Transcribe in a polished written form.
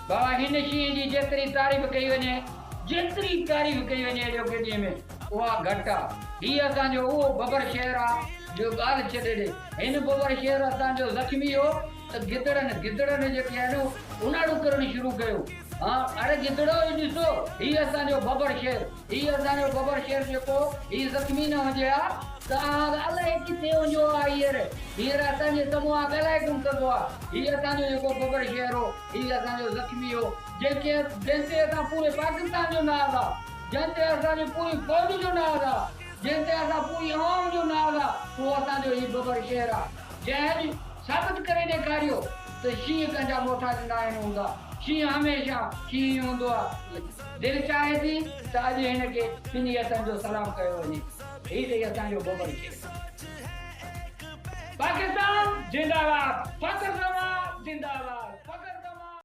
بابا هن شينهن جي جيتري تعريف ڪئي وڃي، جيتري تعريف ڪئي وڃي اڄوڪي ڏينهن ۾ اها گهٽ آ. هي اسان جو اهو ببر شير آ جو ڳالهه ڇڏي ڏي. هن ببر شير اسان جو زخمي هو ته گدڙن، گدڙن جيڪي آهن اوناڙو ڪرڻ شروع ڪيو. ها اڙي گدڙو هي ڏسو هي اسان جو ببر شير، هي اسان جو ببر شير جيڪو هي زخمي نه هجي ها ته اها ته الائي ڪٿي هجو ها هينئر، هينئر اسان جي سامهون اها ڳالهائي ڪونه سگهو ها. هي اسان جو جيڪو ببر شير هو، هي اسان جو زخمي هو، جنهن کي جنهن تي اسان پوري پاڪستان جو ناز آ، جنهن تي اسان جي پوري فوج جو ناز آ، جنهن تي اسان پوري عوام جو ناز آ، اهو اسان جو هي ببر شير آ، جنهن اڄ ثابت ڪري ڏيکاريو ته شينهن ڪنهن جا محتاج ناهن هوندا، شينهن هميشه شينهن ئي هوندو آ. دل چاهي ٿي ته اڄ هن کي ٻنهي هٿن جو سلام ڪيو وڃي. هي اٿئي اسان جو ببر شير. پاڪستان زنده باد فخر زمان زنده باد.